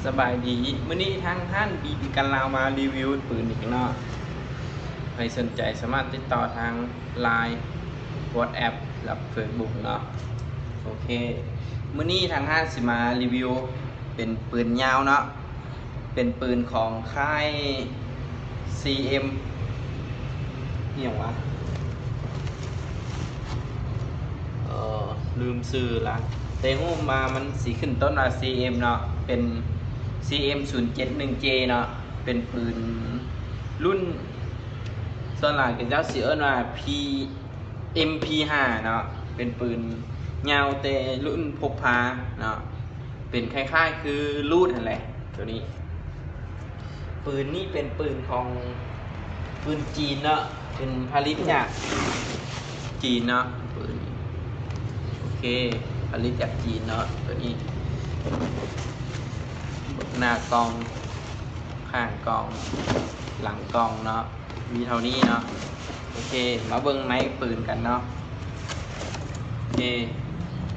ສະບາຍດີ ມື້ນີ້ທາງຮ້ານບີບີກັນລາວມາຣີວິວປືນອີກເນາະ. ໃຜສົນໃຈສາມາດຕິດຕໍ່ທາງ LINE WhatsApp ແລະ Facebook ເນາະ. ໂອເຄ ມື້ນີ້ທາງຮ້ານຊິມາຣີວິວເປັນປືນຍາວເນາະ. ເປັນປືນຂອງຄ້າຍ ຊີເອັມ ອີ່ຫຍັງວະ ເອີ ລືມຊື່ລະ ແຕ່ຮູ້ມາມັນຊິຂຶ້ນຕົ້ນວ່າ ຊີເອັມ ເນາະ. ເປັນ ຊີເອັມ ສູນເຈັດໜຶ່ງເຈ ເນາະ. ເປັນປືນລຸ້ນ ສ່ວນຫຼາຍເຂົາເຈົ້າຊິເອີ້ນວ່າ ພີ ເອັມ ພີ ຫ້າ ເນາະ. ເປັນປືນຍາວແຕ່ລຸ້ນພົກພາເນາະ. ເປັນຄ້າຍໆຄືລູດຫັ້ນແຫຼະ ໂຕນີ້. ປືນນີ້ເປັນປືນຂອງ ປືນຈີນເນາະ ເປັນຜະລິດຈາກຈີນເນາະ ປືນນີ້. ໂອເຄ ຜະລິດຈາກຈີນເນາະ ໂຕນີ້. ໜ້າກ່ອງ ຂ້າງກ່ອງ ຫຼັງກ່ອງເນາະ ມີເທົ່ານີ້ເນາະ. ໂອເຄ ມາເບິ່ງໃນປືນກັນເນາະ. ໂອເຄ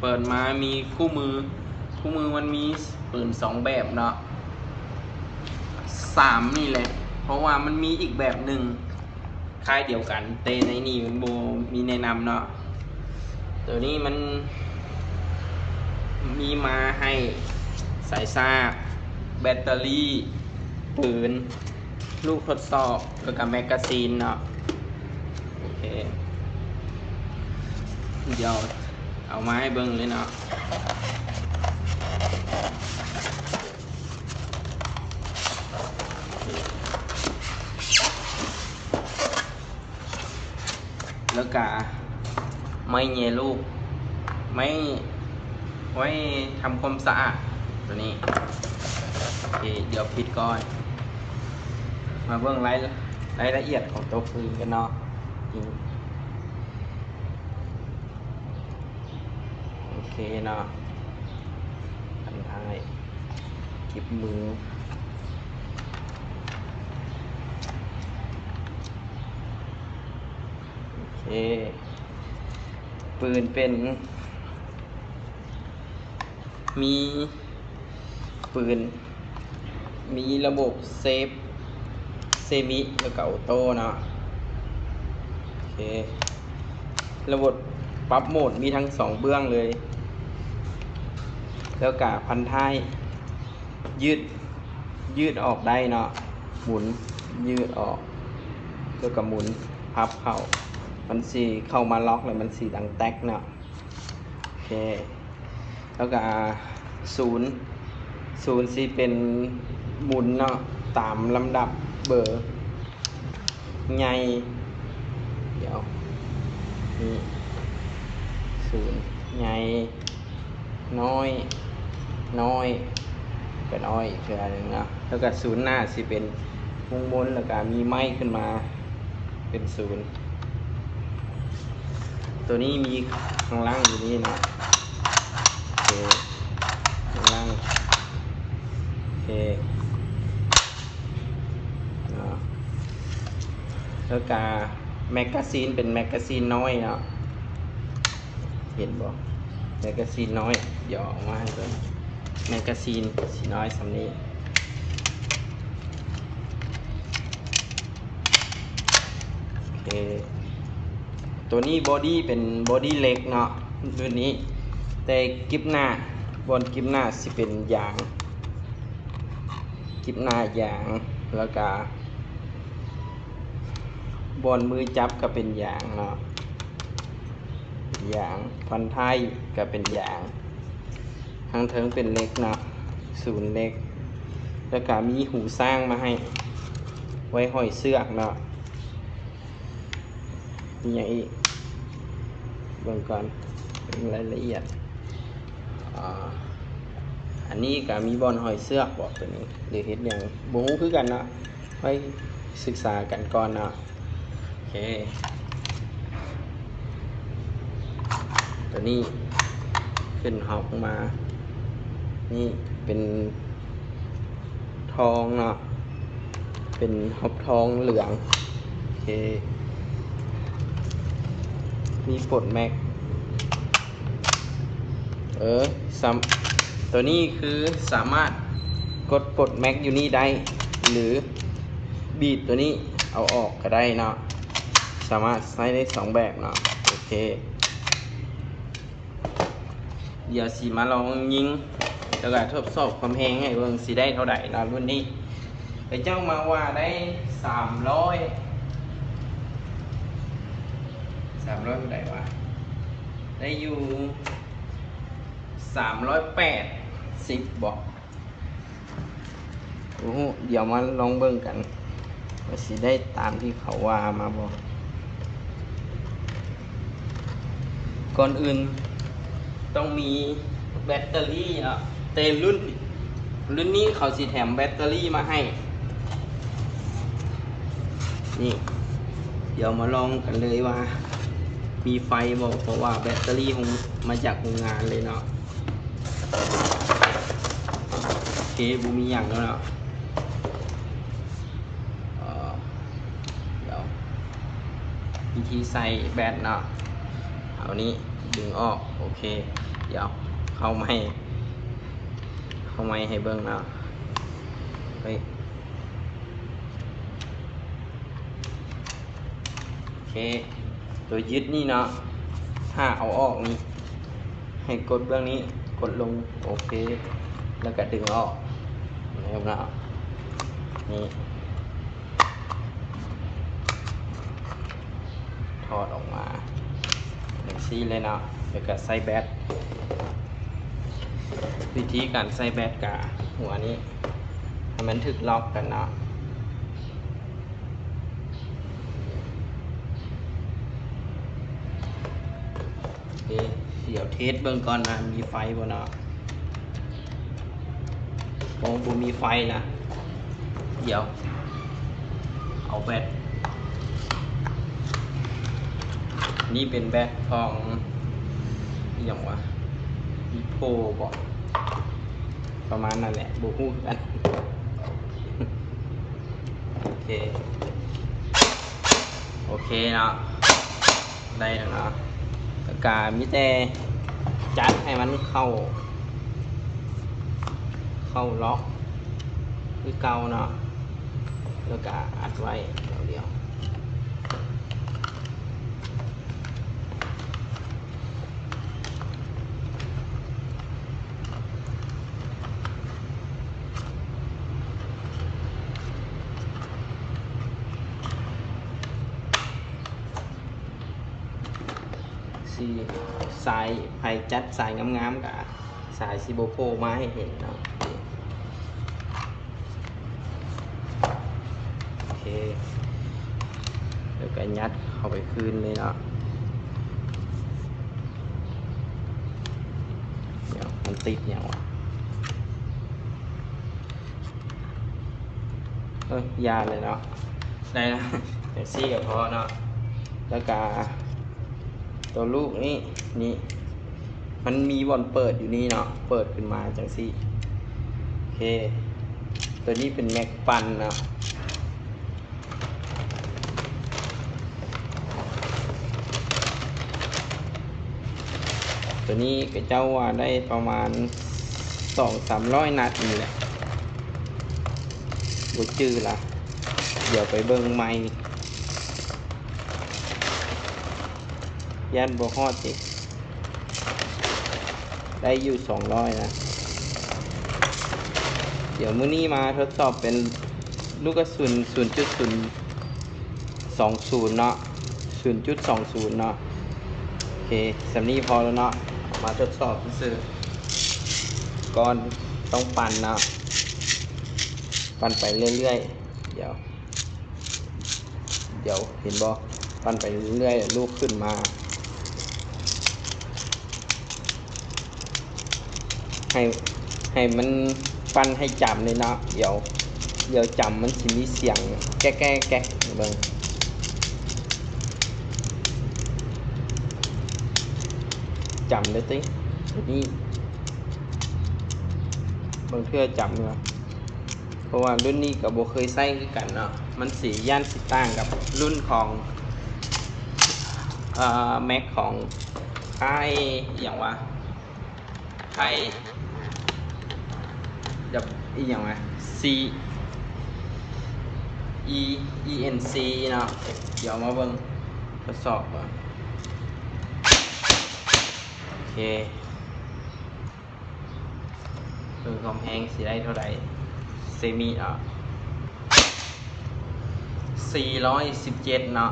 ເປີດມາມີຄູ່ມື ຄູ່ມືມັນມີປືນສອງແບບເນາະ ສາມນີ້ແຫຼະ ເພາະວ່າມັນມີອີກແບບໜຶ່ງຄ້າຍດຽວກັນ ແຕ່ໃນນີ້ມັນບໍ່ມີແນະນຳເນາະ. ໂຕນີ້ມັນມີມາໃຫ້ສາຍຊາກ ແບັດເຕີຣີ ປືນ ລູກທົດສອບ ແລ້ວກະແມັກກາຊີນເນາະ. ໂອເຄ ດຽວເອົາມາໃຫ້ເບິ່ງເລີຍເນາະ. ແລ້ວກະໄມ້ແຍ່ລູກ ໄມ້ໄວ້ທຳຄວາມສະອາດໂຕນີ້. ໂອເຄ ດຽວປິດກ່ອນ ມາເບິ່ງລາຍ ລາຍລະອຽດຂອງໂຕປືນກັນເນາະ. ໂອເຄເນາະ ພັນທ້າຍ ກິບມື. ໂອເຄ ປືນເປັນ ມີ ປືນ ມີລະບົບເຊຟ ເຊມິ ແລ້ວກະໂອໂຕ້ເນາະ. ໂອເຄ ລະບົບປັບໂໝດມີທັງສອງເບື້ອງເລີຍ ແລ້ວກະພັນທ້າຍ ຢືດ ຢືດອອກໄດ້ເນາະ ໝູນ ຢືດອອກ ແລ້ວກະໝູນ ພັບເຂົ້າ ມັນຊິເຂົ້າມາລັອກ ແລ້ວມັນຊິດັງແຕັກເນາະ. ໂອເຄ ແລ້ວກະສູນ ສູນຊິເປັນໝູນເນາະ ຕາມລຳດັບເບີໃຫຍ່ ດຽວ ນີ້ ສູນໃຫຍ່ ນ້ອຍ ນ້ອຍ ກະນ້ອຍອີກເທື່ອໜຶ່ງເນາະ. ແລ້ວກະສູນໜ້າຊິເປັນວົງມົນ ແລ້ວກະມີໄມ້ຂຶ້ນມາ ເປັນສູນ. ໂຕນີ້ມີຂ້າງຫຼັງຢູ່ນີ້ເນາະ ໂອເຄ ຂ້າງຫຼັງ ໂອເຄເນາະ. ແລ້ວກະແມັກກາຊີນເປັນແມັກກາຊີນນ້ອຍເນາະ ເຫັນບໍ່ ແມັກກາຊີນນ້ອຍ ດຽວເອົາມາໃຫ້ເບິ່ງ ແມັກກາຊີນຊິນ້ອຍສ່ຳນີ້. ໂອເຄ ໂຕນີ້ບໍດີ້ເປັນບໍດີ້ເຫຼັກເນາະ ລຸ້ນນີ້ ແຕ່ກິບໜ້າ ບ່ອນກິບໜ້າຊິເປັນຢາງ ກິບໜ້າຢາງ ແລ້ວກະບ່ອນມືຈັບກະເປັນຢາງເນາະ ຢາງ ພັນທ້າຍກະເປັນຢາງ. ທາງເທິງເປັນເຫຼັກເນາະ ສູນເຫຼັກ ແລ້ວກະມີຫູຊ້າງມາໃຫ້ ໄວ້ຫ້ອຍເຊືອກເນາະ. ມີຫຍັງອີກ ເບິ່ງກ່ອນ ເບິ່ງລາຍລະອຽດ. ອາ ອັນນີ້ກະມີບ່ອນຫ້ອຍເຊືອກບໍ ໂຕນີ້ ຫຼືເຮັດຫຍັງ ບໍ່ຮູ້ຄືກັນເນາະ ໄວ້ສຶກສາກັນກ່ອນເນາະ. ໂອເຄ ໂຕນີ້ຂຶ້ນຮອບມາ ນີ້ເປັນທອງເນາະ ເປັນຮອບທອງເຫຼືອງ. ໂອເຄ ມີປົດແມັກ ເອີ ສຳ ໂຕນີ້ຄືສາມາດ ກົດປົດແມັກຢູ່ນີ້ໄດ້ ຫຼືບີບຕົວນີ້ເອົາອອກກໍໄດ້ເນາະ ສາມາດໃຊ້ໄດ້ສອງແບບເນາະ. ໂອເຄ ດຽວຊິມາລອງຍິງ ແລ້ວກໍທົດສອບຄວາມແຮງໃຫ້ເບິ່ງ ຊິໄດ້ເທົ່າໃດເນາະ. ລຸ້ນນີ້ເຂົາເຈົ້າມາວ່າໄດ້ສາມຮ້ອຍ ສາມຮ້ອຍເທົ່າໃດວະ ໄດ້ຢູ່ສາມຮ້ອຍແປດສິບບໍ ບໍ່ຮູ້ ດຽວມາລອງເບິ່ງກັນ ວ່າຊິໄດ້ຕາມທີ່ເຂົາວ່າມາບໍ່. ກ່ອນອື່ນຕ້ອງມີແບັດເຕີຣີເນາະ ແຕ່ລຸ້ນ ລຸ້ນນີ້ເຂົາຊິແຖມແບັດເຕີຣີມາໃຫ້. ນີ້ ດຽວມາລອງກັນເລີຍວ່າມີໄຟບໍ່ ເພາະວ່າແບັດເຕີຣີໂຮງ ມາຈາກໂຮງງານເລີຍເນາະ. ໂອເຄ ບໍ່ມີຫຍັງແລ້ວເນາະ. ເອີ ດຽວ ວິທີໃສ່ແບັດເນາະ ເອົານີ້ດຶງອອກ. ໂອເຄ ດຽວເຂົ້າໃໝ່ ເຂົ້າໃໝ່ໃຫ້ເບິ່ງເນາະ. ເອີ ໂອເຄ ໂຕຍຶດນີ້ເນາະ ຖ້າເອົາອອກນີ້ ໃຫ້ກົດເບື້ອງນີ້ ກົດລົງ ໂອເຄ ແລ້ວກະດຶງອອກ ເຫັນເນາະ ນີ້ ຖອດອອກມາຈັ່ງຊີ້ເລີຍເນາະ ແລ້ວກະໃສ່ແບັດ. ວິທີການໃສ່ແບັດກະຫົວນີ້ ໃຫ້ມັນຖືກລັອກກັນເນາະ. ເອີ ດຽວເທສເບິ່ງກ່ອນວ່າມີໄຟບໍ່ເນາະ. ໂອ້ ບໍ່ມີໄຟນະ. ດຽວເອົາແບັດ ນີ້ເປັນແບັດຂອງອີ່ຫຍັງວະ ອີໂພບໍ ປະມານນັ້ນແຫຼະ ບໍ່ຮູ້ຄືກັນ. ໂອເຄ ໂອເຄເນາະ ໄດ້ແລ້ວເນາະ. ແລ້ວກະມີແຕ່ຈັດໃຫ້ມັນເຂົ້າ ເຂົ້າລັອກຄືເກົ່າເນາະ ແລ້ວກະອັດໄວ້ດຽວດຽວ. ຊິ ສາຍ ໃຜຈັດສາຍງາມໆ ກະສາຍຊິບໍ່ໂຜ່ມາໃຫ້ເຫັນເນາະ. ໂອເຄ ແລ້ວກະຍັດເຂົ້າໄປຄືນເລີຍເນາະ. ດຽວ ມັນຕິດຫຍັງວະ? ເອີ ຢ່າເລີຍເນາະ ໄດ້ລະ ຈັ່ງຊີ້ກະພໍເນາະ. ແລ້ວກະ ໂຕລູກນີ້ ນີ້ ມັນມີບ່ອນເປີດຢູ່ນີ້ເນາະ ເປີດຂຶ້ນມາຈັ່ງຊີ້. ໂອເຄ ໂຕນີ້ເປັນແມັກປັ່ນເນາະ. ໂຕນີ້ເຂົາເຈົ້າວ່າໄດ້ປະມານສອງສາມຮ້ອຍນັດນີ້ແຫຼະ ບໍ່ຈື່ລະ ດຽວໄປເບິ່ງໃໝ່. ຢ້ານບໍ່ຮອດຕິ ໄດ້ຢູ່ສອງຮ້ອຍນະ. ດຽວມື້ນີ້ມາທົດສອບເປັນລູກກະສຸນສູນຈຸດສູນສອງສູນເນາະ ສູນຈຸດສອງສູນເນາະ. ໂອເຄ ສ່ຳນີ້ພໍແລ້ວເນາະ ມາທົດສອບຊື່ໆ ກ່ອນຕ້ອງປັ່ນເນາະ ປັ່ນໄປເລື້ອຍໆ ດຽວ ດຽວ ເຫັນບໍ່ ປັ່ນໄປເລື້ອຍໆ ລູກຂຶ້ນມາ ໃຫ້ ໃຫ້ມັນ ປັ່ນໃຫ້ຈຳເລີຍເນາະ. ດຽວ ດຽວຈຳມັນຊິມີສຽງແກ໊ກໆ ເບິ່ງ ຈຳເລີຍຕິ ນີ້ ບາງເທື່ອຈຳຢູ່ ເພາະວ່າລຸ້ນນີ້ກະບໍ່ເຄີຍໃຊ້ຄືກັນເນາະ ມັນຊິ ຢ້ານຊິຕ່າງກັບລຸ້ນຂອງ ເອີ ແມັກຂອງຄ້າຍ ອີ່ຫຍັງວະ ຄ້າຍ ແບບ ອີ່ຫຍັງວະ C E E N C ເນາະ. ດຽວມາເບິ່ງ ທົດສອບເບິ່ງ. ໂອເຄ ເບິ່ງຄວາມແຮງຊິໄດ້ເທົ່າໃດ. ເຊມິເນາະ ສີ່ຮ້ອຍສິບເຈັດເນາະ.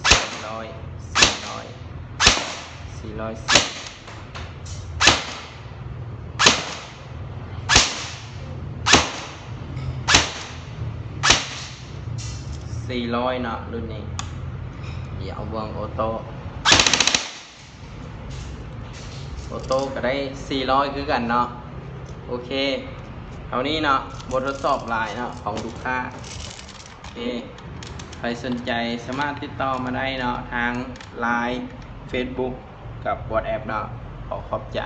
ສີ່ຮ້ອຍ ສີ່ຮ້ອຍ ສີ່ຮ້ອຍສິບ ສີ່ຮ້ອຍເນາະ ລຸ້ນນີ້. ດຽວເບິ່ງໂອໂຕ້ ໂອໂຕ້ກໍໄດ້ສີ່ຮ້ອຍຄືກັນເນາະ. ໂອເຄ ເທົ່ານີ້ເນາະ ບົດທົດສອບລາຍເນາະ ຂອງລູກຄ້າ. ໂອເຄ ໃຜສົນໃຈສາມາດຕິດຕໍ່ມາໄດ້ເນາະ ທາງ Line Facebook ກັບ WhatsApp ເນາະ. ຂໍຂອບໃຈ.